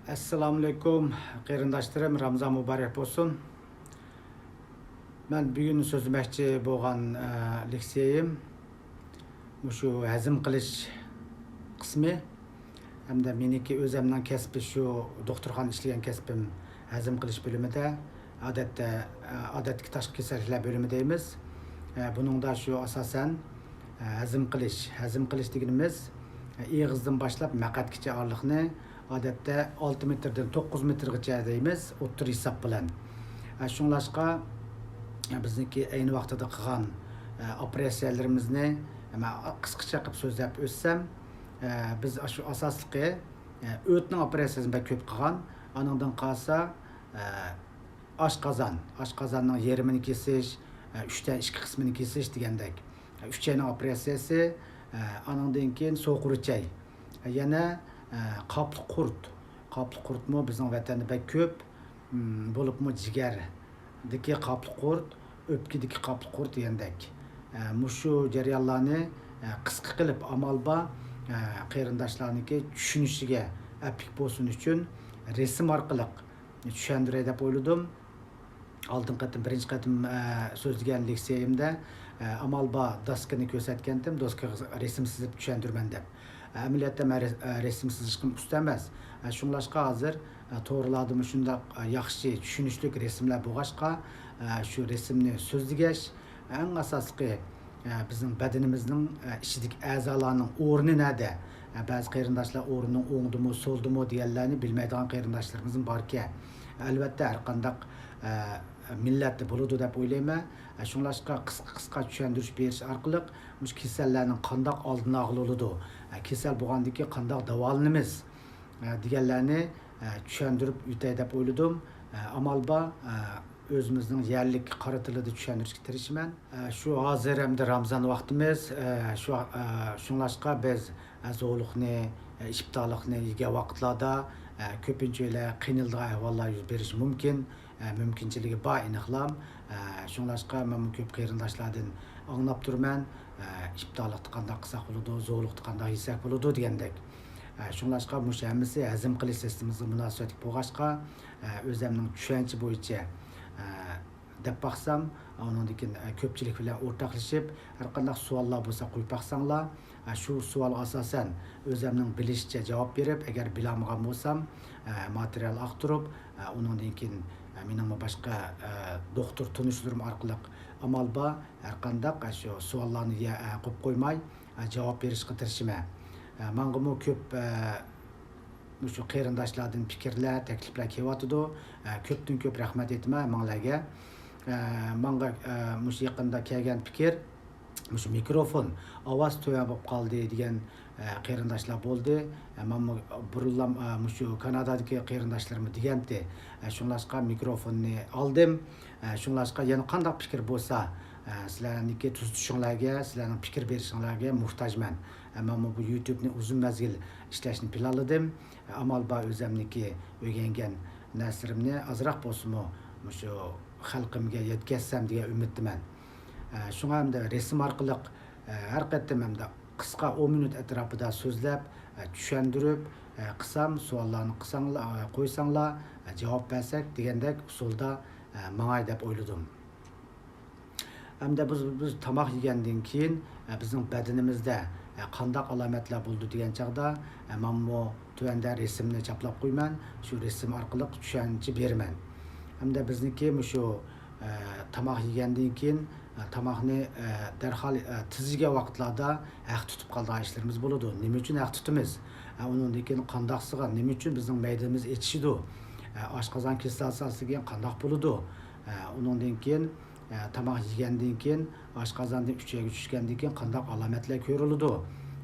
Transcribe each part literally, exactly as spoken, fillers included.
ئەسسالامۇئەلەيكۇم، قېرىنداشلىرىم، رامزان مۇبارەك بولسۇن. مەن بۈگۈن سۆزلىمەكچى بولغان، ئە، لېكسىيەم مۇشۇ ھەزىم قىلىش قىسمى. ھەمدە مېنىڭكى ئۆزەمنىڭ كەسپى شۇ، دوختۇرخانا ئىشلىگەن كەسپىم ھەزىم قىلىش بۆلۈمىدە. ئادەتتە، ئە، ئادەتتىكى تاشقى كېسەللىكلەر بۆلۈمى دەيمىز. ئە، بۇنىڭدا شۇ ئاساسەن، ئە، ھەزىم قىلىش. ھەزىم قىلىش دېگىنىمىز، ئە، ئېغىزدىن باشلاپ مەقئەتكىچە ئارىلىقنى ئادەتتە ئالتە مېتىردىن توققۇز مېتىرغىچە دەيمىز، ئوتتۇرا ھېساب بىلەن. ئە، شۇڭلاشقا، ئە، بىزنىڭكى ئەينى ۋاقتىدا قىلغان، ئە، ئوپېراتسىيەلىرىمىزنى، ئە، مەن قىسقىچە قىلىپ سۆزلەپ ئۆتسەم، ئە، بىز شۇ ئاساسلىقى، ئە، ئۆتنىڭ ئوپېراتسىيىسىنى بەك كۆپ قىلغان. ئانىڭدىن قالسا، ئە، ئاشقازان، ئاشقازاننىڭ يېرىمىنى كېسىش، ئە، ئۈچتىن ئىككى قىسمىنى كېسىش دېگەندەك. ئۈچەينىڭ ئوپېراتسىيىسى، ئە، ئانىڭدىن كېيىن سوقۇر ئۈچەي. يەنە، ئە، قاپلىق قۇرت. قاپلىق قۇرتمۇ بىزنىڭ ۋەتەندە بەك كۆپ. م، بولۇپمۇ جىگەردىكى قاپلىق قۇرت، ئۆپكىدىكى قاپلىق قۇرت دېگەندەك. ئە، مۇشۇ جەريانلارنى، ئە، قىسقا قىلىپ ئامال بار، ئە، قېرىنداشلارنىڭكى چۈشىنىشىگە ئەپلىك بولسۇن ئۈچۈن رەسىم ئارقىلىق چۈشەندۈرەي دەپ ئويلىدىم. ئالدىنقى قېتىم، بىرىنچى قېتىم، ئە، سۆزلىگەن لېكسىيەمدە، ئە، ئامال بار داسكىنى كۆرسەتكەنتىم، داسكىغا رەسىم سىزىپ چۈشەندۈرىمەن دەپ. ئە، ئەمەلىيەتتە مەن رەس-، ئە، رەسىم سىزىشقىمۇ ئۇستا ئەمەس. ئە، شۇڭلاشقا ھازىر، ئە، تورلاردا مۇشۇنداق، ئە، ياخشى چۈشىنىشلىك رەسىملەر بولغاچقا، ئە، شۇ رەسىمنى سۆزلىگەچ، ئەڭ ئاساسلىقى، ئە، بىزنىڭ بەدىنىمىزنىڭ، ئە، ئىچىدىكى ئەزالارنىڭ ئورنى نەدە؟ ئە، بەزى قېرىنداشلار ئورنىنىڭ ئوڭدىمۇ، سولدىمۇ دېگەنلەرنى بىلمەيدىغان قېرىنداشلىرىمىزمۇ باركەن. ئەلۋەتتە، ھەرقانداق، ئە، مىللەتتە بولىدۇ دەپ ئويلايمەن. ئە، شۇڭلاشقا قىسقا-قىسقا چۈشەندۈرۈش بېرىش ئارقىلىق مۇشۇ كېسەللەرنىڭ قانداق ئالدىنى ئالغىلى بولىدۇ، ئە، كېسەل بولغاندىن كېيىن قانداق داۋالىنىمىز، ئە، دېگەنلەرنى، ئە، چۈشەندۈرۈپ ئۆتەي دەپ ئويلىدىم. ئە، ئامال بار، ئە، ئۆزىمىزنىڭ يەرلىك قارا تىلىدا چۈشەندۈرۈشكە تىرىشىمەن. ئە، شۇ ھازىر ئەمدى رامزان ۋاقتىمىز، ئە، شۇ، ئە، شۇڭلاشقا بىز، ئە، زورلۇقنى، ئە، ئىپتارلىقنى يېگەن ۋاقىتلاردا، ئە، كۆپىنچە ئۆيلەر قىينىلىدىغان ئەھۋاللار يۈز بېرىشى مۇمكىن. ئە، مۇمكىنچىلىكى بار ئېنىقلام. ئە، شۇڭلاشقا مەنمۇ كۆپ قېرىنداشلاردىن ئاڭلاپ تۇرىمەن، ئە، ئىپتارلىقتا قانداق قىلساق بولىدۇ، زورلۇقتا قانداق يېسەك بولىدۇ دېگەندەك. ئە، شۇڭلاشقا مۇشۇ ھەممىسى ھەزىم قىلىش سىستېمىسىغا مۇناسىۋەتلىك بولغاچقا، ئە، ئۆزەمنىڭ چۈشەنچە بويىچە، ئە، دەپ باقسام، ئۇنىڭدىن كېيىن، ئە، كۆپچىلىك بىلەن ئورتاقلىشىپ، ھەر قانداق سوئاللار بولسا قويۇپ باقساڭلار، ئە، شۇ سوئالغا ئاساسەن ئۆزەمنىڭ بىلىشىچە جاۋاب بېرىپ، ئەگەر بىلالمىغان بولسام، ئە، ماتېرىيال ئاختۇرۇپ، ئە، ئۇنىڭدىن كېيىن، ئە، مېنىڭمۇ باشقا، ئە، دوختۇر تونۇشلىرىم ئارقىلىق ئامال بار، ھەر قانداق، ئە، شۇ سوئاللارنى يە-، ئە، قويۇپ قويماي، ئە، جاۋاب بېرىشقا تىرىشىمەن. ئە، ماڭىمۇ كۆپ، ئە، مۇشۇ قېرىنداشلاردىن پىكىرلەر، تەكلىپلەر كېلىۋاتىدۇ. ئە، كۆپتىن كۆپ رەھمەت ئېيتىمەن ھەممىڭلارگە. ئە، ماڭا، ئە، مۇشۇ يېقىندا كەلگەن پىكىر، مۇشۇ مىكروفون ئاۋاز تۆۋەن بولۇپ قالدى دېگەن، ئە، قېرىنداشلار بولدى. ئە، مەنمۇ بۇرۇنلا، ئە، مۇشۇ كانادادىكى قېرىنداشلىرىممۇ دېگەنتى. ئە، شۇڭلاشقا مىكروفوننى ئالدىم. ئە، شۇڭلاشقا يەنە قانداق پىكىر بولسا، ئە، سىلەرنىڭكى تۈزىتىشىڭلارگە، سىلەرنىڭ پىكىر بېرىشىڭلارگە موھتاجمەن. ئە، مەنمۇ بۇ يۇتۇبنى ئۇزۇن مەزگىل ئىشلەشنى پىلانلىدىم. ئامال بار ئۆزەمنىڭكى ئۆگەنگەن نەرسىلىرىمنى ئازراق بولسىمۇ مۇشۇ خەلقىمگە يەتكۈزسەم دېگەن ئۈمىدتىمەن. ئە، شۇڭا ئەمدى رەسىم ئارقىلىق، ئە، ھەر قېتىم ئەمدى قىسقا ئون مىنۇت ئەتراپىدا سۆزلەپ، ئە، چۈشەندۈرۈپ، ئە، قىلسام، سوئاللارنى قىلساڭلار، ئە، قويساڭلار، ئە، جاۋاب بەرسەك دېگەندەك ئۇسۇلدا، ئە، ماڭاي دەپ ئويلىدىم. ئەمدى بىز، بىز تاماق يېگەندىن كېيىن، ئە، بىزنىڭ بەدىنىمىزدە، ئە، قانداق ئالامەتلەر بولىدۇ دېگەن چاغدا، ئە، مەنمۇ تۆۋەندە رەسىمنى چاپلاپ قويىمەن، شۇ رەسىم ئارقىلىق چۈشەنچە بېرىمەن. ئەمدى بىزنىڭكى مۇشۇ، ئە، تاماق يېگەندىن كېيىن، ئە، تاماقنى، ئە، دەرھال، ئە، تىزىگەن ۋاقىتلاردا ھەق تۇتۇپ قالىدىغان ئىشلىرىمىز بولىدۇ. نېمە ئۈچۈن ھەق تۇتىمىز؟ ئە، ئۇنىڭدىن كېيىن قانداقسىغا، نېمە ئۈچۈن بىزنىڭ مەيدىمىز ئېچىشىدۇ؟ ئە، ئاشقازان كېسىلى ئاساسىدىن كېيىن قانداق بولىدۇ؟ ئە، ئۇنىڭدىن كېيىن، ئە، تاماق يېگەندىن كېيىن، ئاشقازاندىن ئۈچەيگە چۈشكەندىن كېيىن قانداق ئالامەتلەر كۆرۈلىدۇ؟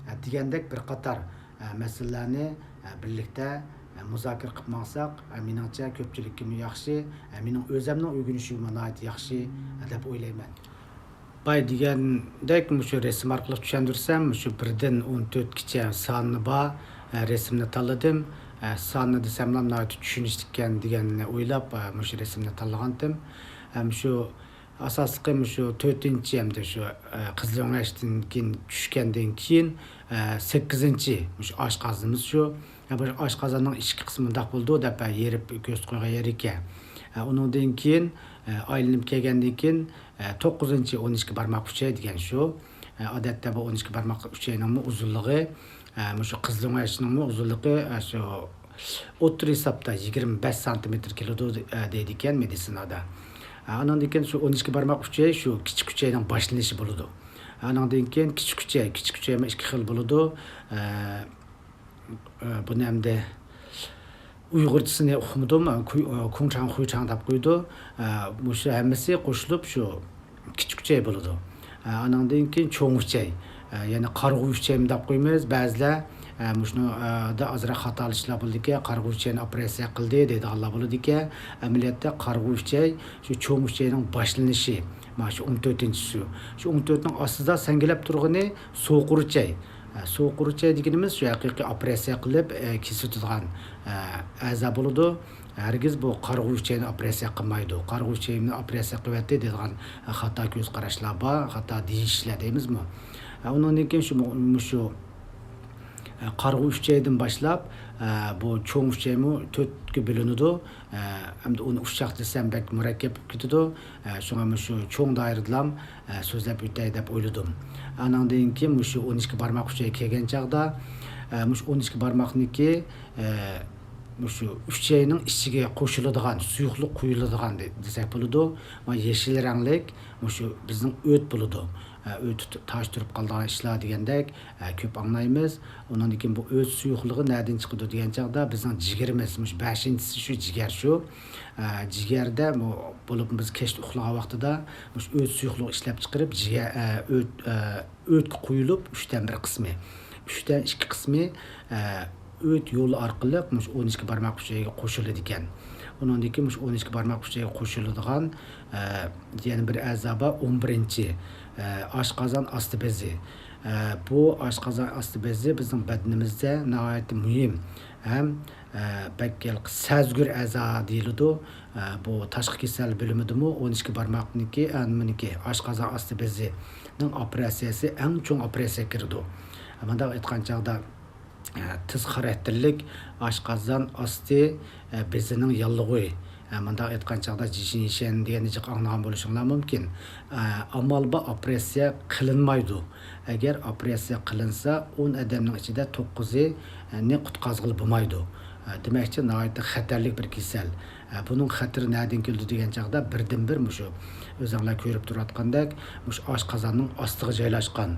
ئە، دېگەندەك بىر قاتار، ئە، مەسىلىلەرنى، ئە، بىرلىكتە، ئە، مۇزاكىرە قىلىپ ماڭساق، ئە، مېنىڭچە كۆپچىلىككىمۇ ياخشى، ئە، مېنىڭ ئۆزەمنىڭ ئۆگىنىشىگىمۇ ناھايىتى ياخشى، ئە، دەپ ئويلايمەن. باي دېگەندەك مۇشۇ رەسىم ئارقىلىق چۈشەندۈرسەم، مۇشۇ بىردىن ئون تۆتكىچە سانى بار، ئە، رەسىمنى تاللىدىم. ئە، ساننى دېسەملا ناھايىتى چۈشىنىشلىككەن دېگەننى ئويلاپ، ئە، مۇشۇ رەسىمنى تاللىغانتىم. ئە، مۇشۇ ئاساسلىقى مۇشۇ تۆتىنچى ھەمدە شۇ، ئە، قىزىل ئۆڭەشتىن كېيىن چۈشكەندىن كېيىن، سەككىزىنچى مۇشۇ ئاشقازىنىمىز شۇ. بۇ ئاشقازاننىڭ ئىچكى قىسمى مۇنداق بولىدۇ دەپ يېرىپ كۆرسىتىپ قويغان يەر ئىكەن. ئۇنىڭدىن كېيىن ئايلىنىپ كەلگەندىن كېيىن، توققۇزىنچى، ئون ئىككى بارماق ئۈچەي دېگەن شۇ. ئادەتتە بۇ ئون ئىككى بارماق ئۈچەينىڭمۇ ئۇزۇنلۇقى، مۇشۇ قىزىلئۆڭەشنىڭمۇ ئۇزۇنلۇقى شۇ ئوتتۇرا ھېسابتا يىگىرمە بەش سانتىمېتىر كېلىدۇ، دەيدىكەن مېدىتسىنادا. ئانىڭدىن كېيىن شۇ ئون ئىككى بارماق ئۈچەي شۇ كىچىك ئۈچەينىڭ باشلىنىشى بولىدۇ. ئانىڭدىن كېيىن كىچىك ئۈچەي، كىچىك ئۈچەيمۇ ئىككى خىل بولىدۇ. بۇنى ئەمدى ئۇيغۇرچىسىنى ئۇقمىدىم. كۇي-، كۇڭچاڭ، خۇيچاڭ دەپ قويىدۇ. مۇشۇ ھەممىسى قوشۇلۇپ شۇ كىچىك ئۈچەي بولىدۇ. ئانىڭدىن كېيىن چوڭ ئۈچەي، يەنى قارىغۇ ئۈچەيمۇ دەپ قويىمىز بەزىلەر. مۇشۇنىڭدا ئازراق خاتالىشىشلار بولىدىكەن. قارىغۇ ئۈچەينى ئوپېراتسىيە قىلدى دەيدىغانلار بولىدىكەن. ئەمەلىيەتتە قارىغۇ ئۈچەي شۇ چوڭ ئۈچەينىڭ باشلىنىشى، مانا شۇ ئون تۆتىنچىسى. شۇ ئون تۆتنىڭ ئاستىدا سەنگىلەپ تۇرغىنى سوقۇر ئۈچەي. سوقۇر ئۈچەي دېگىنىمىز شۇ ھەقىقىي ئوپېراتسىيە قىلىپ كېسىۋېتىدىغان ئەزا بولىدۇ. ھەرگىز بۇ قارىغۇ ئۈچەينى ئوپېراتسىيە قىلمايدۇ. قارىغۇ ئۈچەينى ئوپېراتسىيە قىلىۋەتتى دەيدىغان خاتا كۆز قاراشلار بار، خاتا دېيىشلەر دەيمىزمۇ. ئۇنىڭدىن كېيىن شۇ، مۇشۇ قارىغۇ ئۈچەيدىن باشلاپ بۇ چوڭ ئۈچەيمۇ تۆتكە بۆلۈنىدۇ. ئەمدى ئۇنى ئۇششاق دېسەم بەك مۇرەككەپ بولۇپ كېتىدۇ. شۇڭا مۇشۇ چوڭ دائىرىدىلام سۆزلەپ ئۆتەي دەپ ئويلىدىم. ئانىڭدىن كېيىن مۇشۇ ئون ئىككى بارماق ئۈچەي كەلگەن چاغدا، مۇشۇ ئون ئىككى بارماقنىڭكى مۇشۇ ئۈچەينىڭ ئىچىگە قوشۇلىدىغان، سۇيۇقلۇق قۇيۇلىدىغان دېسەك بولىدۇ. مانا يېشىل رەڭلىك مۇشۇ بىزنىڭ ئۆت بولىدۇ. ئۆت تاش تۇرۇپ قالىدىغان ئىشلار دېگەندەك كۆپ ئاڭلايمىز. ئۇنىڭدىن كېيىن بۇ ئۆت سۇيۇقلۇقى نەدىن چىقىدۇ دېگەن چاغدا بىزنىڭ جىگىرىمىز، مۇشۇ بەشىنچىسى شۇ جىگەر شۇ. جىگەردە بولۇپ بىز كەچتە ئۇخلىغان ۋاقتىدا مۇشۇ ئۆت سۇيۇقلۇقى ئىشلەپ چىقىرىپ جىگەر، ئۆت، ئۆتكە قۇيۇلۇپ ئۈچتىن بىر قىسمى، ئۈچتىن ئىككى قىسمى ئۆت يولى ئارقىلىق مۇشۇ ئون ئىككى بارماق ئۈچەيگە قوشۇلىدىكەن. ئۇنىڭدىن كېيىن مۇشۇ ئون ئىككى بارماق ئۈچەيگە قوشۇلىدىغان يەنە بىر ئەزا بار، ئون بىرىنچى، ئاشقازان ئاستى بېزى. بۇ ئاشقازان ئاستى بېزى بىزنىڭ بەدىنىمىزدە ناھايىتى مۇھىم ھەم بەك سەزگۈر ئەزا دېيىلىدۇ. بۇ تاشقى كېسەل بۆلۈمىدىمۇ ئون ئىككى بارماقنىڭكى، نېمىنىڭكى، ئاشقازان ئاستى بېزىنىڭ ئوپېراتسىيەسى ئەڭ چوڭ ئوپېراتسىيەگە كىرىدۇ. مۇنداق ئېيتقان چاغدا، تېز خاراكتېرلىك ئاشقازان ئاستى بېزىنىڭ ياللۇغى. مۇنداق ئېيتقان چاغدا جىشىن يىشەن دېگەننى جىق ئاڭلىغان بولۇشۇڭلار مۇمكىن. ئامال بار ئوپېراتسىيە قىلىنمايدۇ. ئەگەر ئوپېراتسىيە قىلىنسا، ئون ئادەمنىڭ ئىچىدە توققۇزىنى قۇتقازغىلى بولمايدۇ. دېمەكچى، ناھايىتى خەتەرلىك بىر كېسەل. بۇنىڭ خەتىرى نەدىن كېلىدۇ دېگەن چاغدا، بىردىنبىر مۇشۇ ئۆزۈڭلار كۆرۈپ تۇرۇۋاتقاندەك، مۇشۇ ئاشقازاننىڭ ئاستىغا جايلاشقان.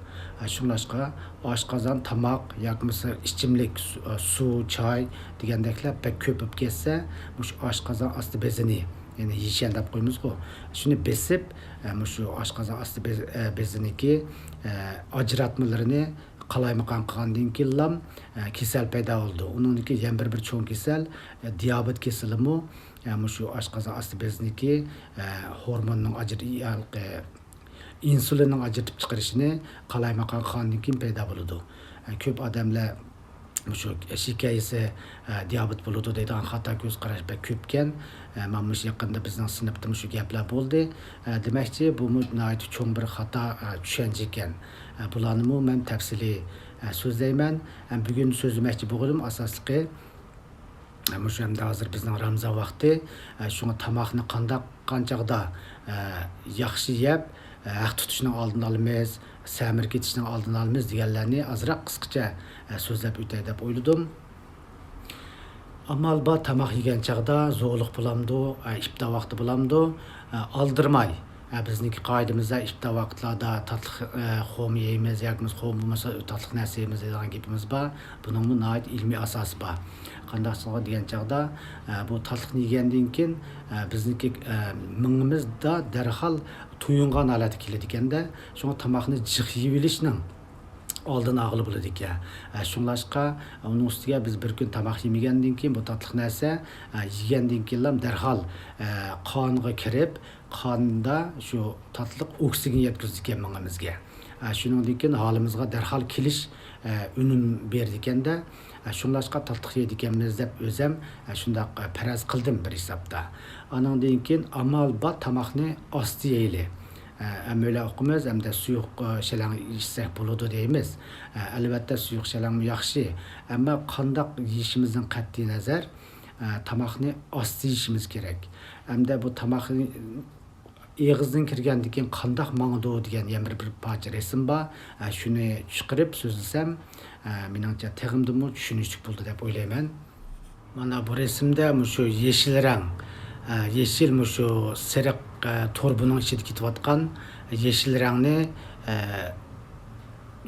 شۇڭلاشقا ئاشقازان تاماق ياكى بولمىسا ئىچىملىك سۇ، سۇ، چاي دېگەندەكلەر بەك كۆپ بولۇپ كەتسە، مۇشۇ ئاشقازان ئاستى بېزىنى، يەنى يىشەن دەپ قويىمىزغۇ، شۇنى بېسىپ، مۇشۇ ئاشقازان ئاستى بېز-، بېزىنىڭكى ئاجراتمىلىرىنى قالايمىقان قىلغاندىن كېيىنلا كېسەل پەيدا بولىدۇ. ئۇنىڭدىن كېيىن يەنە بىر، بىر چوڭ كېسەل، دىيابېت كېسىلىمۇ مۇشۇ ئاشقازان ئاستى بېزىنىڭكى ھورموننىڭ ئاجر-، ئىنسۇلىننىڭ ئاجرىتىپ چىقىرىشىنى قالايمىقان قىلغاندىن كېيىن پەيدا بولىدۇ. كۆپ ئادەملەر مۇشۇ شېكەر يېسە دىيابېت بولىدۇ دەيدىغان خاتا كۆز قاراش بەك كۆپكەن. مانا مۇشۇ يېقىندا بىزنىڭ سىنىپتا مۇشۇ گەپلەر بولدى. دېمەكچى، بۇمۇ ناھايىتى چوڭ بىر خاتا چۈشەنچە ئىكەن. بۇلارنىمۇ مەن تەپسىلىي سۆزلەيمەن. بۈگۈن سۆزلىمەكچى بولغىنىم ئاساسلىقى مۇشۇ ئەمدى ھازىر بىزنىڭ رامىزان ۋاقتى، شۇڭا تاماقنى قانداق، قانچاغدا ياخشى يەپ، ھەق تۇتۇشنىڭ ئالدىنى ئالىمىز، سەمرىپ كېتىشنىڭ ئالدىنى ئالىمىز دېگەنلەرنى ئازراق قىسقىچە سۆزلەپ ئۆتەي دەپ ئويلىدىم. ئامال بار تاماق يېگەن چاغدا زورلۇق بولامدۇ، ئىپتار ۋاقتى بولامدۇ، ئالدىرىماي، ھە، بىزنىڭكى قائىدىمىزدە ئىپتار ۋاقىتلاردا تاتلىق، ئە، خورما يەيمىز ياكى بولمىسا خورما بولمىسا تاتلىق نەرسە يەيمىز دەيدىغان گېپىمىز بار. بۇنىڭمۇ ناھايىتى ئىلمىي ئاساسى بار. قانداقچىلىغا دېگەن چاغدا، ئە، بۇ تاتلىقنى يېگەندىن كېيىن، ئە، بىزنىڭكى، ئە، مېڭىمىزدا دەرھال تويۇنغان ھالەتكە كېلىدىكەن-دە، شۇڭا تاماقنى جىق يېيىۋېلىشنىڭ ئالدىنى ئالغىلى بولىدىكەن. ئە، شۇڭلاشقا ئۇنىڭ ئۈستىگە بىز بىر كۈن تاماق يېمىگەندىن كېيىن بۇ تاتلىق نەرسە، ئە، يېگەندىن كېيىنلا دەرھال، ئە، قانغا كىرىپ، قاندا شۇ تاتلىق ئوكسىگېن يەتكۈزىدىكەن مېڭىمىزگە. ئە، شۇنىڭدىن كېيىن ھالىمىزغا دەرھال كېلىش، ئە، ئۈنۈم بېرىدىكەن-دە. ئە، شۇڭلاشقا تاتلىق يەيدىكەنمىز دەپ ئۆزەم، ئە، شۇنداق، ئە، پەرەز قىلدىم بىر ھېسابتا. ئانىڭدىن كېيىن ئامال بار تاماقنى ئاستا يەيلى. ئە، ھەممەيلەن ئۇقىمىز، ئھەمدە سۇيۇق، ئە، شەلەڭ ئىچسەك بولىدۇ دەيمىز. ئە، ئەلۋەتتە، سۇيۇق شەلەڭمۇ ياخشى. ئەمما قانداق يېيىشىمىزدىن قەتئىينەزەر، ئە، تاماقنى ئاستا يېيىشىمىز كېرەك. ھەمدە بۇ تاماقنى ئېغىزدىن كىرگەندىن كېيىن قانداق ماڭىدۇ دېگەن يەنە بىر، بىر پارچە رەسىم بار. ئە، شۇنى چىقىرىپ سۆزلىسەم، ئە، مېنىڭچە تېخىمدىمۇ چۈشىنىشلىك بولدى دەپ ئويلايمەن. مانا بۇ رەسىمدە مۇشۇ يېشىل رەڭ، ئە، يېشىل مۇشۇ سېرىق، ئە، توربىنىڭ ئىچىدە كېتىۋاتقان يېشىل رەڭنى، ئە،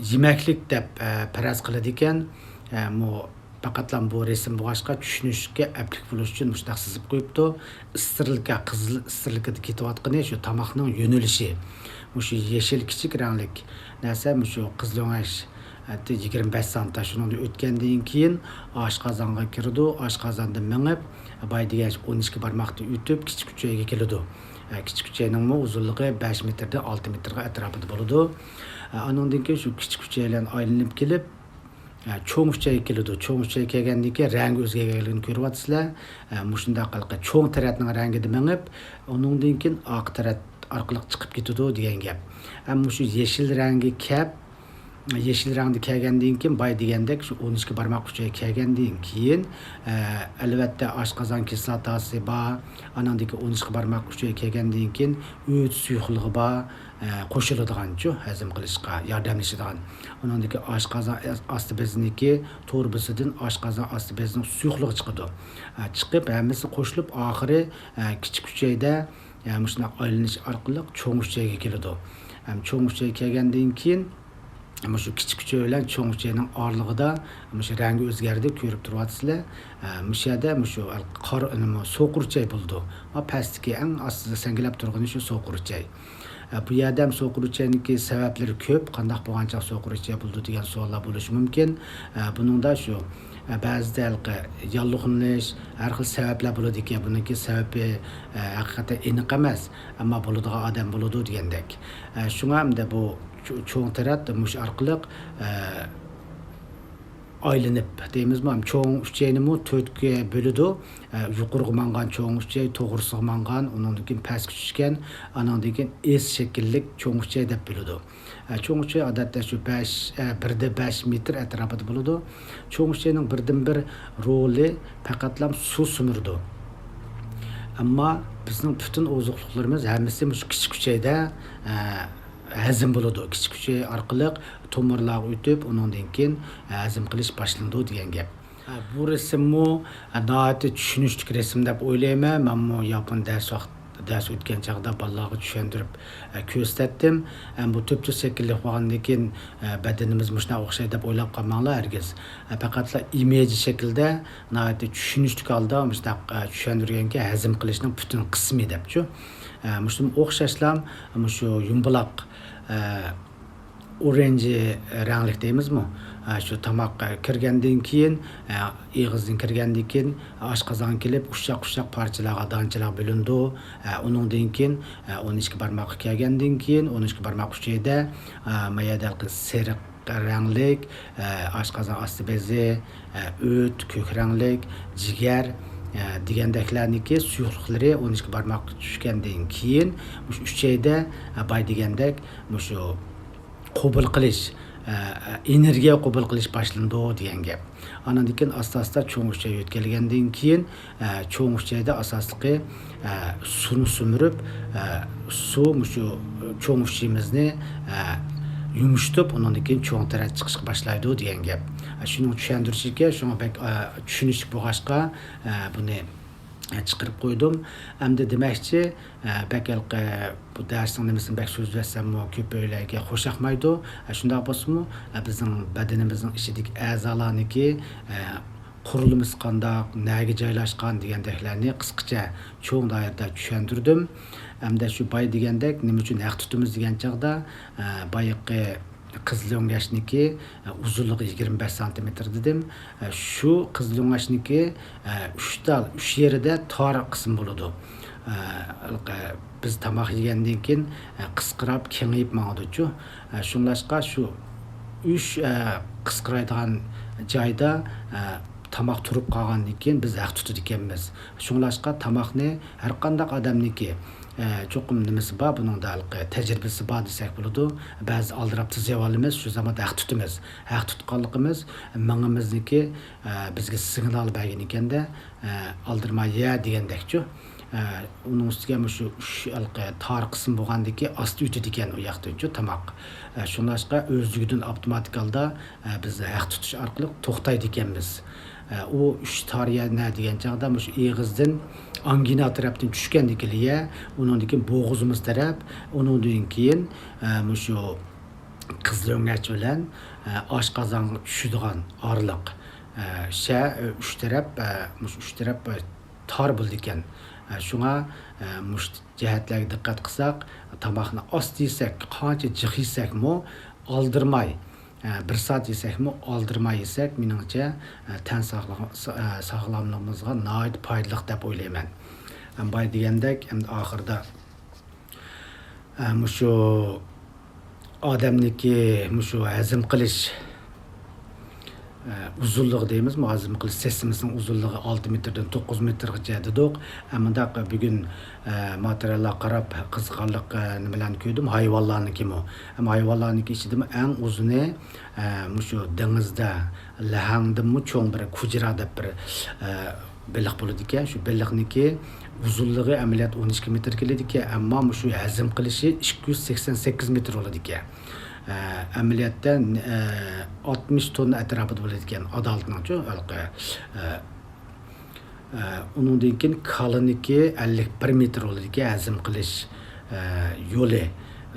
يېمەكلىك دەپ، ئە، پەرەز قىلىدىكەن. ئە، مۇ-، پەقەتلا بۇ رەسىم بولغاچقا چۈشىنىشكە ئەپلىك بولۇش ئۈچۈن مۇشۇنداق سىزىپ قويۇپتۇ. ئىستىرلىكا، قىزىل ئىستىرلىكىدا كېتىۋاتقىنى شۇ تاماقنىڭ يۆنىلىشى. مۇشۇ يېشىل كىچىك رەڭلىك نەرسە مۇشۇ قىزىلۆڭەش، ھەتتا يىگىرمە بەش سانتا شۇنىڭدىن ئۆتكەندىن كېيىن ئاشقازانغا كىرىدۇ. ئاشقازاندىن مېڭىپ، باي دېگەن ئون ئىككى بارماقتىن ئۆتۈپ، كىچىك ئۈچەيگە كېلىدۇ. ئە، كىچىك ئۈچەينىڭمۇ ئۇزۇنلۇقى بەش مېتىردىن ئالتە مېتىرغا ئەتراپىدا بولىدۇ. ئە، ئانىڭدىن كېيىن شۇ كىچىك ئۈچەي بىلەن ئايلىنىپ كېلىپ، ئە، چوڭ ئۈچەيگە كېلىدۇ. چوڭ ئۈچەيگە كەلگەندىن كېيىن رەڭگى ئۆزگەرگەنلىكىنى كۆرۈۋاتىسىلەر. ئە، مۇشۇنداق قىلقى چوڭ تەرەتنىڭ رەڭگىدە مېڭىپ، ئۇنىڭدىن كېيىن ئارقا تەرەت ئارقىلىق چىقىپ كېتىدۇ دېگەن گەپ. ئەمما مۇشۇ يېشىل رەڭگە كەپ، يېشىل رەڭدە كەلگەندىن كېيىن، باي دېگەندەك، شۇ ئون ئىككى بارماق ئۈچەيگە كەلگەندىن كېيىن، ئە، ئەلۋەتتە، ئاشقازان كىسلاتاسى بار، ئانىڭدىن كېيىن ئون ئىككى بارماق ئۈچەيگە كەلگەندىن كېيىن ئۆت سۇيۇقلۇقى بار، ئە، قوشۇلىدىغانچۇ، ھەزىم قىلىشقا ياردەملىشىدىغان. ئۇنىڭدىن كېيىن ئاشقازان ئاستى بېزىنىڭكى توربىسىدىن ئاشقازان ئاستى بېزىنىڭ سۇيۇقلۇقى چىقىدۇ. ئە، چىقىپ، ھەممىسى قوشۇلۇپ، ئاخىرى، ئە، كىچىك ئۈچەيدە، ئە، مۇشۇنداق ئايلىنىش ئارقىلىق چوڭ ئۈچەيگە كېلىدۇ. ھەم چوڭ ئۈچەيگە كەلگەندىن كېيىن، مۇشۇ كىچىك ئۈچەي بىلەن چوڭ ئۈچەينىڭ ئارىلىقىدا مۇشۇ رەڭگى ئۆزگەردى، كۆرۈپ تۇرۇۋاتىسىلەر. ئە، مۇشۇ يەردە مۇشۇ قارا، نېمە، سوقۇر ئۈچەي بولىدۇ. ما پەستىكى ئەڭ ئاستىدا سەنگىلەپ تۇرغىنى شۇ سوقۇر ئۈچەي. ئە، بۇ يەردە ھەم سوقۇر ئۈچەينىڭكى سەۋەبلىرى كۆپ. قانداق بولغان چاغ سوقۇر ئۈچەي بولىدۇ دېگەن سوئاللار بولۇشى مۇمكىن. ئە، بۇنىڭدا شۇ، ئە، بەزىدە ھېلىقى ياللۇغلىنىش، ھەر خىل سەۋەبلەر بولىدىكەن. بۇنىڭكى سەۋەبى، ئە، ھەقىقەتەن ئېنىق ئەمەس، ئەمما بولىدىغان ئادەم بولىدۇ دېگەندەك. ئە، شۇڭا ئەمدى بۇ چو-، چوڭ تەرەت مۇشۇ ئارقىلىق، ئە، ئايلىنىپ دەيمىزمۇ، چوڭ ئۈچەينىمۇ تۆتكە بۆلىدۇ. ئە، يۇقىرىغا ماڭغان چوڭ ئۈچەي، توغرىسىغا ماڭغان، ئۇنىڭدىن كېيىن پەسكە چۈشكەن، ئانىڭدىن كېيىن ئېس شەكىللىك چوڭ ئۈچەي دەپ بۆلىدۇ. ئە، چوڭ ئۈچەي ئادەتتە شۇ بەش، ئە، بىردە بەش مېتىر ئەتراپىدا بولىدۇ. چوڭ ئۈچەينىڭ بىردىنبىر رولى پەقەتلا سۇ سۈمۈرىدۇ. ئەمما بىزنىڭ پۈتۈن ئوزۇقلۇقلىرىمىز ھەممىسى مۇشۇ كىچىك ئۈچەيدە، ئە، ھەزىم بولىدۇ. كىچىك ئۈچەي ئارقىلىق تومۇرلارغا ئۆتۈپ، ئۇنىڭدىن كېيىن ھەزىم قىلىش باشلىنىدۇ دېگەن گەپ. بۇ رەسىممۇ ناھايىتى چۈشىنىشلىك رەسىم دەپ ئويلايمەن. مەنمۇ ياپون دەرس ۋاقىت، دەرس ئۆتكەن چاغدا بالىلارغا چۈشەندۈرۈپ كۆرسەتتىم. بۇ تۈپتۈز شەكىللىك بولغاندىن كېيىن بەدىنىمىز مۇشۇنداق ئوخشايدۇ دەپ ئويلاپ قالماڭلار ھەرگىز. پەقەتلا ئىمىجى شەكلىدە ناھايىتى چۈشىنىشلىك ھالدا مۇشۇنداق چۈشەندۈرگەنكى ھەزىم قىلىشنىڭ پۈتۈن قىسمى دەپچۇ. مۇشۇنىڭ ئوخشاشلا مۇشۇ يۇمبىلاق، ئورانژى رەڭلىك دەيمىزمۇ؟ ھە، شۇ تاماق، ئە، كىرگەندىن كېيىن، ئە، ئېغىزدىن كىرگەندىن كېيىن، ئاشقازانغا كېلىپ، ئۇششاق-ئۇششاق پارچىلارغا، دانچىلارغا بۆلۈنىدۇ. ئە، ئۇنىڭدىن كېيىن، ئە، ئون ئىككى بارماققا كەلگەندىن كېيىن، ئون ئىككى بارماق ئۈچەيدە، ئە، ما يەردە ھېلىقى سېرىق رەڭلىك، ئە، ئاشقازان ئاستى بېزى، ئە، ئۆت، كۆك رەڭلىك، جىگەر، ئە، دېگەندەكلەرنىڭكى سۇيۇقلۇقلىرى ئون ئىككى بارماققا چۈشكەندىن كېيىن، مۇشۇ ئۈچەيدە، ئە، باي دېگەندەك، مۇشۇ قوبۇل قىلىش، ئە، ئېنېرگىيە قوبۇل قىلىش باشلىنىدۇ دېگەن گەپ. ئانىڭدىن كېيىن ئاستا-ئاستا چوڭ ئۈچەي يۆتكەلگەندىن كېيىن، ئە، چوڭ ئۈچەيدە ئاساسلىقى، ئە، سۇنى سۈمۈرۈپ، ئە، سۇ مۇشۇ چوڭ ئۈچىيىمىزنى، ئە، يۇمشىتىپ، ئۇنىڭدىن كېيىن چوڭ تەرەت چىقىشقا باشلايدۇ دېگەن گەپ. ئە، شۇنىڭ چۈشەندۈرۈشىكەن، شۇڭا بەك، ئە، چۈشىنىشلىك بولغاچقا، ئە، بۇنى چىقىرىپ قويدۇم. ئەمدى دېمەكچى، بەك ھېلىقى بۇ دەرسنىڭ نېمىسىنى بەك سۆزلىۋەتسەممۇ كۆپەيلەرگە خوش ياقمايدۇ. شۇنداق بولسىمۇ، بىزنىڭ بەدىنىمىزنىڭ ئىچىدىكى ئەزالارنىڭكى قۇرۇلمىسى قانداق، نەگە جايلاشقان دېگەندەكلەرنى قىسقىچە چوڭ دائىرىدە چۈشەندۈردۈم. ئەمدى شۇ باي دېگەندەك نېمە ئۈچۈن ھەق تۇتىمىز دېگەن چاغدا، بايىقى قىزىل ئۆڭەشنىكى، ئە، ئۇزۇنلۇقى يىگىرمە بەش سانتىمېتىر دېدىم. ئە، شۇ قىزىل ئۆڭەشنىكى، ئە، ئۈچ تال، ئۈچ يېرىدە تار قىسىم بولىدۇ. ئە، بىز تاماق يېگەندىن كېيىن، ئە، قىسقىراپ، كېڭىيىپ ماڭىدۇچۇ. ئە، شۇڭلاشقا شۇ ئۈچ، ئە، قىسقىرايدىغان جايدا، ئە، تاماق تۇرۇپ قالغاندىن كېيىن بىز ھەق تۇتىدىكەنمىز. شۇڭلاشقا تاماقنى ھەرقانداق ئادەمنىڭكى، ئە، چوقۇم نېمىسى بار، بۇنىڭدا ھېلىقى تەجرىبىسى بار دېسەك بولىدۇ. بەزى ئالدىراپ تىز يەۋالىمىز، شۇ زاماندا ھەق تۇتىمىز. ھەق تۇتقانلىقىمىز مېڭىمىزنىڭكى، ئە، بىزگە سىگنال بەرگەن ئىكەندە، ئە، ئالدىرىماي يە دېگەندەكچۇ. ئە، ئۇنىڭ ئۈستىگە مۇشۇ ئۈچ ھېلىقى تار قىسىم بولغاندىكى ئاستى ئۆتىدىكەن ئۇ ياقتىنچۇ تاماق. ئە، شۇڭلاشقا ئۆزلۈكىدىن ئاپتوماتىك ھالدا، ئە، بىز ھەق تۇتۇش ئارقىلىق توختايدىكەنمىز. ئە، ئۇ ئۈچ تار يە نە دېگەن چاغدا مۇشۇ ئېغىزدىن ئانگىنا تەرەپتىن چۈشكەندىكى يە، ئۇنىڭدىن كېيىن بوغۇزىمىز تەرەپ، ئۇنىڭدىن كېيىن، ئە، مۇشۇ قىزىل ئۆڭەچ بىلەن، ئە، ئاشقازانغا چۈشىدىغان ئارىلىق، ئە، شە، ئۈچ تەرەپ، ئە، مۇشۇ ئۈچ تەرەپ، ئە، تار بولىدىكەن. ئە، شۇڭا، ئە، مۇشۇ جەھەتلەرگە دىققەت قىلساق، تاماقنى ئاز يېسەك، قانچە جىق يېسەكمۇ ئالدىرىماي، ئە، بىر سائەت يېسەكمۇ ئالدىرىماي يېسەك، مېنىڭچە، ئە، تەن ساغلىق-، سا-، ئە، ساغلاملىقىمىزغا ناھايىتى پايدىلىق دەپ ئويلايمەن. ئەم، باي دېگەندەك، ئەمدى ئاخىرىدا، ئە، مۇشۇ ئادەمنىكى مۇشۇ ھەزىم قىلىش، ئە، ئۇزۇنلۇقى دەيمىزمۇ، ھەزىم قىلىش سىستېمىسىنىڭ ئۇزۇنلۇقى ئالتە مېتىردىن توققۇز مېتىرغىچە دېدۇق. ئە، مۇنداق بۈگۈن، ئە، ماتېرىياللارغا قاراپ قىزىقارلىق، ئە، نېمىلەرنى كۆردۈم. ھايۋانلارنىڭكىمۇ. ئەمما ھايۋانلارنىڭكى ئىچىدىمۇ ئەڭ ئۇزۇنى، ئە، مۇشۇ دېڭىزدا لەھەڭدىنمۇ چوڭ بىر كۇجرا دەپ بىر، ئە، بېلىق بولىدىكەن. شۇ بېلىقنىڭكى ئۇزۇنلۇقى ئەمەلىيەتتە ئون ئىككى مېتىر كېلىدىكەن، ئەمما مۇشۇ ھەزىم قىلىشى ئىككى يۈز سەكسەن سەككىز مېتىر بولىدىكەن. ئە، ئەمەلىيەتتە، ئە، ئاتمىش توننا ئەتراپىدا بولىدىكەن، ئادالىتنىڭچۇ، ھېلىقى، ئە، ئە، ئۇنىڭدىن كېيىن كالىنىكى ئەللىك بىر مېتىر بولىدىكەن، ھەزىم قىلىش، ئە، يولى.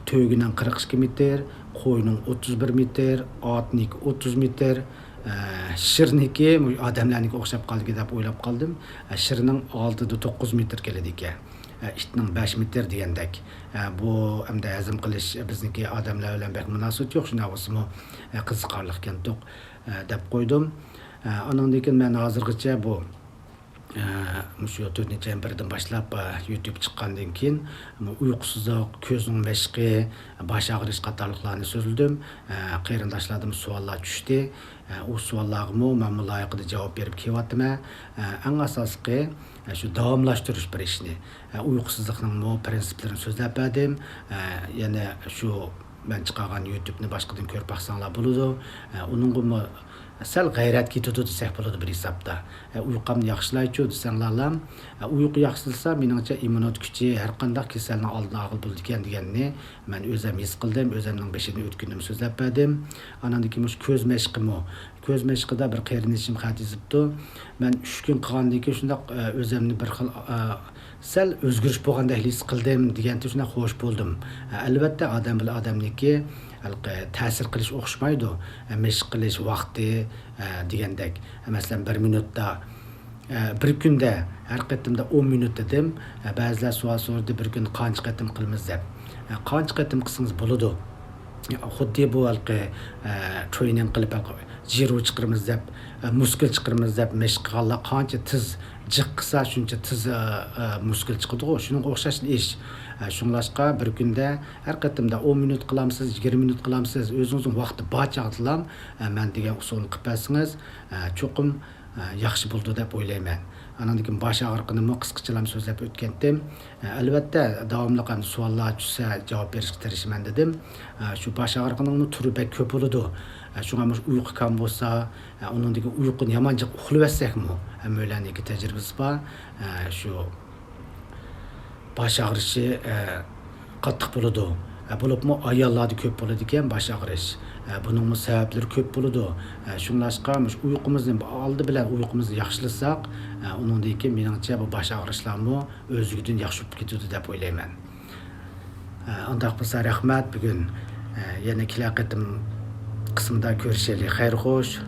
تۆگىنىڭ قىرىق ئىككى مېتىر، قوينىڭ ئوتتۇز بىر مېتىر، ئاتنىكى ئوتتۇز مېتىر، ئە، شىرنىكى ئادەملەرنىڭكىگە ئوخشاپ قالدىكى دەپ ئويلاپ قالدىم. ئە، شىرنىڭ ئالتىدىن توققۇز مېتىر كېلىدىكەن. ئە، ئىتنىڭ بەش مېتىر دېگەندەك. ئە، بۇ ئەمدى ھەزىم قىلىش بىزنىڭكى ئادەملەر بىلەن بەك مۇناسىۋىتى يوق، شۇنداق بولسىمۇ، ئە، قىزىقارلىقكەنتۇق، ئە، دەپ قويدۇم. ئە، ئانىڭدىن كېيىن مەن ھازىرغىچە بۇ، ئە، مۇشۇ تۆتىنچى ئاينىڭ بىرىدىن باشلاپ، ئە، يۇتۇب چىققاندىن كېيىن، ئۇيقۇسىزلىق، كۆزنىڭ مەشقى، باش ئاغرىش قاتارلىقلارنى سۆزلىدىم. ئە، قېرىنداشلاردىن سوئاللار چۈشتى. ئە، ئۇ سوئاللارغىمۇ مەنمۇ لايىقىدا جاۋاب بېرىپ كېلىۋاتىمەن. ئە، ئەڭ ئاساسلىقى، ئە، شۇ داۋاملاشتۇرۇش بىر ئىشنى. ئە، ئۇيقۇسىزلىقنىڭمۇ پىرىنسىپلىرىنى سۆزلەپ بەردىم. ئە، يەنە شۇ مەن چىقارغان يۇتۇبنى باشقىدىن كۆرۈپ باقساڭلار بولىدۇ. ئە، ئۇنىڭغىمۇ سەل غەيرەت كېتىدۇ دېسەك بولىدۇ بىر ھېسابتا. ئە، ئۇيقۇمنى ياخشىلايچۇ دېسەڭلارلا، ئە، ئۇيقۇ ياخشىلىسا، مېنىڭچە ئىممۇنىتېت كۈچى ھەر قانداق كېسەلنىڭ ئالدىنى ئالغىلى بولىدىكەن دېگەننى مەن ئۆزەم ھېس قىلدىم، ئۆزەمنىڭ بېشىدىن ئۆتكىنىنى سۆزلەپ بەردىم. ئاناندىن كېيىن مۇشۇ كۆز مەشقىمۇ. كۆز مەشقىدە بىر قېرىندىشىم خەت يېزىپتۇ. مەن ئۈچ كۈن قىلغاندىن كېيىن شۇنداق، ئە، ئۆزەمنى بىر خىل، ئە، سەل ئۆزگىرىش بولغاندەك ھېس قىلدىم دېگەنتى شۇنداق خوش بولدۇم. ئە، ئەلۋەتتە، ئادەم بىلەن ئادەمنىڭكى ھېلىقى تەسىر قىلىش ئوخشىمايدۇ. ئە، مەشىق قىلىش ۋاقتى، ئە، دېگەندەك. مەسىلەن، بىر مىنۇتتا، ئە، بىر كۈندە ھەر قېتىمدا ئون مىنۇت دېدىم. ئە، بەزىلەر سوئال سورىدى، بىر كۈندە قانچە قېتىم قىلىمىز دەپ. ئە، قانچە قېتىم قىلسىڭىز بولىدۇ. ئە، خۇددى بۇ ھېلىقى، ئە، ترېنىنگ قىلىپ، ھېلىقى جىرو چىقىرىمىز دەپ، ئە، مۇسكۇل چىقىرىمىز دەپ مەشىق قىلغانلار قانچە تېز جىق قىلسا، شۇنچە تېز، ئە، ئە، مۇسكۇل چىقىدىغۇ. شۇنىڭغا ئوخشاش ئىش. ئە، شۇڭلاشقا بىر كۈندە ھەر قېتىمدا ئون مىنۇت قىلامسىز، يىگىرمە مىنۇت قىلامسىز، ئۆزىڭىزنىڭ ۋاقتى بار چاغدىلا، ئە، مەن دېگەن ئۇسۇلنى قىلىپ بەرسىڭىز، ئە، چوقۇم، ئە، ياخشى بولىدۇ دەپ ئويلايمەن. ئانىڭدىن كېيىن باش ئاغرىقىنىمۇ قىسقىچىلا سۆزلەپ ئۆتكەنتىم. ئە، ئەلۋەتتە، داۋاملىق ئەمدى سوئاللار چۈشسە جاۋاب بېرىشكە تىرىشىمەن دېدىم. ئە، شۇ باش ئاغرىقىنىڭمۇ تۈرى بەك كۆپ بولىدۇ. ئە، شۇڭا مۇشۇ ئۇيقۇ كەم بولسا، ئە، ئۇنىڭدىن كېيىن ئۇيقۇنى يامان جىق ئۇخلىۋەتسەكمۇ، ھەممەيلەننىڭكى تەجرىبىسى بار. ئە، شۇ باش ئاغرىشى، ئە، قاتتىق بولىدۇ. ئە، بولۇپمۇ ئاياللاردا كۆپ بولىدىكەن باش ئاغرىش. ئە، بۇنىڭمۇ سەۋەبلىرى كۆپ بولىدۇ. ئە، شۇڭلاشقا مۇشۇ ئۇيقۇمىزنى ئالدى بىلەن ئۇيقۇمىزنى ياخشىلىساق، ئە، ئۇنىڭدىن كېيىن مېنىڭچە بۇ باش ئاغرىشلارمۇ ئۆزلۈكىدىن ياخشى بولۇپ كېتىدۇ دەپ ئويلايمەن. ئە، ئانداق بولسا رەھمەت. بۈگۈن، ئە، يەنە كېلەر قېتىم قىسمىدا كۆرۈشەيلى. خەير خوش.